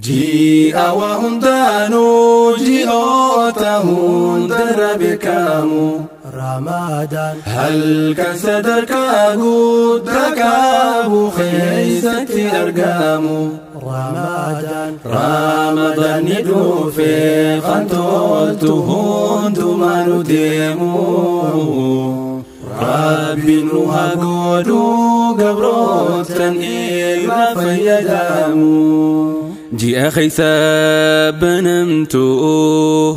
Ji'a waa hundaanuu ji'oota hundarra beekamu. Ramadaan. Halkan sadarkaa guddaa qabu keessatti argamu. Ramadaan. Ramadaanni dhufee kan toltu hundumaa nu deemu. Rabbi nu haa godhu gabrootan irraa fayyadamu. Ji'a keessa banamtu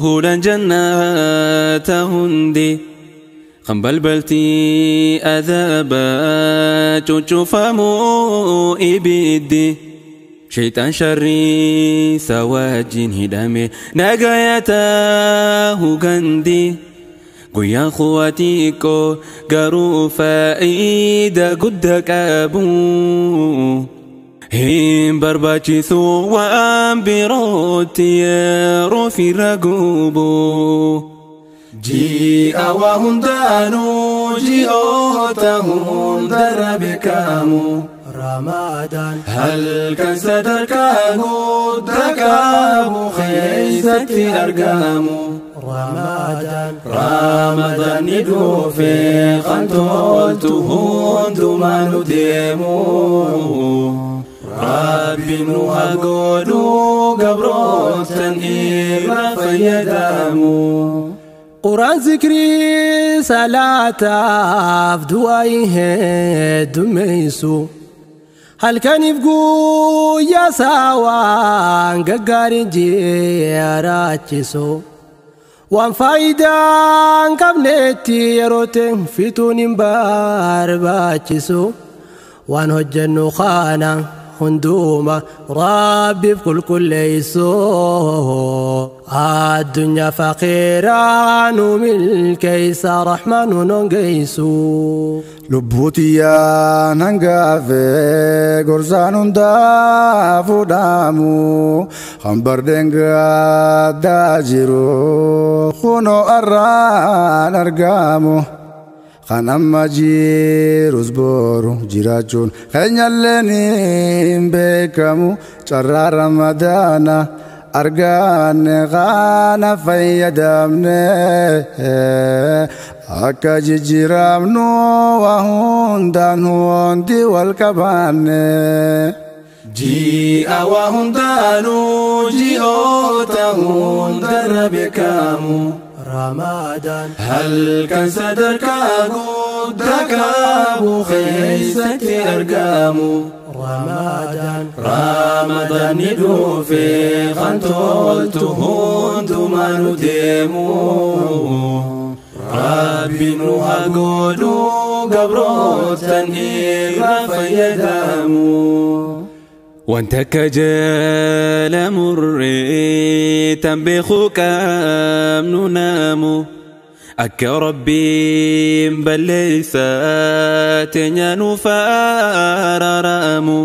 hulaan jannata hundi kan balbalti adaba cucufamu ibiddi shaytaan sharrii isa wajjin hidhame nagayatahu gandi guyyaan kuwaa xiqqoo garuu faayidaa guddaa qabu. Hin barbaachisu waan birootti yeroo firra gubu. Ji'a waa hundaanuu ji'oota hundarra beekamu. Ramadaan. Halkan sadarkaa guddaa qabu keessatti argamu. Ramadaan. Ramadaanni dhufee kan toltu hundumaa nu deemu. Rabbi nu haa godhu gabrootan irraa fayyadamu. Quraan zikrii salaataaf du'aa heddummeessu. Halkaniif guyyaa saawaan gaggaariin jiraachisu. Waan faayidaa hin qabnetti yeroo ta'e fixuun hin barbaachisu. Waan hojjennu kana hunduma Rabbiif qulqulleessu. Addunyaa faqiiraa nu milkeessa Rahmaan nu hongeessu. Lubbuutiyyaan hangaafee gorsaan hundaa fuudhamu kan bardeen gaddaa jiru kunoo arraan argamu. Kan amma jirus boru jiraachuun keenyalleen hin beekamu carraa Ramadaana arganne kana fayyadamne akka jijjiiramnu waa hundaan hundi wal qabanne. Ji'a waa hundaanuu ji'oota hundarra beekamu. Ramadaan. Halkan sadarkaa guddaa qabu keessatti argamu. Ramadaan. Ramadaanni dhufee kan toltu hundumaa nu deemu. Rabbi nu haa godhu gabrootan irraa fayyadamu. Wanta akka jala murree tan beekuu qabnu naamu akka Rabbiin balleessaa teenya nuuf araaramu.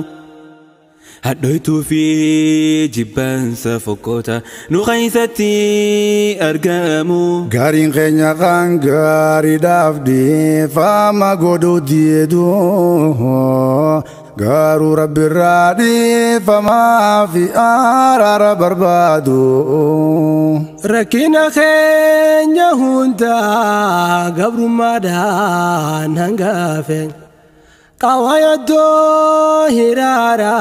Hadhoytuu fi jibbaansa fokkota nu keessatti argamu. Gaariin keenya kan gaariidhaaf dhiifama godhuu diidu garuu Rabbirraa dhiifamaa fi araara barbaadu. Rakkina keenya hundaa gabrummaadhaan hangafe. Qaawwa iddoo hiraara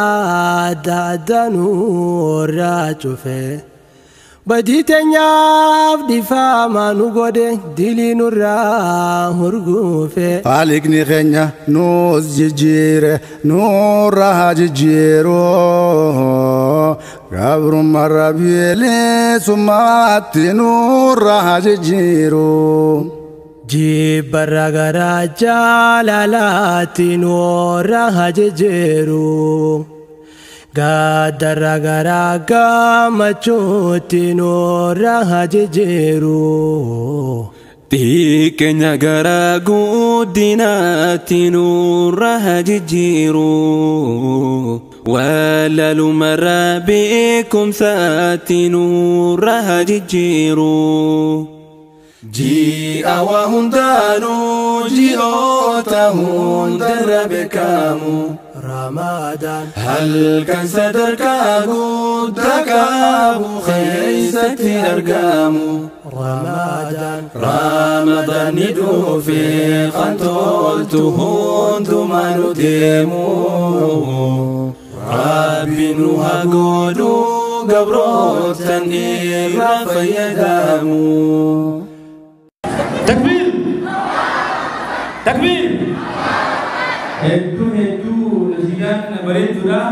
adda addaa nurraa cufe. Badii teenyaaf dhiifama nu godhe dilii nurraa hurgufe. Haaliqni keenya nuus jijjiire nurraa haa jijjiiru. Gabrummaa bilisummaatti nurraa haa jijjiiru. Jibbarra gara jaalalaatti nurraa haa jijjiiru. Gaddarra gara gammachuutti nurraa haa jijjiiru. Xiqqeenya gara guddinaatti nurraa haa jijjiiru. Wallaalumarra beekumsaatti nurraa haa jijjiiru. Ji'a waa hundaanuu ji'oota hundarra beekamu. Ramadaan. Halkan sadarkaa guddaa guddaa qabu keessatti argamu. Ramadaan Ramadaanni dhufe kan toltu hundumaa nu deemu. Rabbi nu haa godhu gabrootan irraa fayyadamu. Takbiir! Takbiir! Hedduu hedduu nasiidhaan bareeduudha.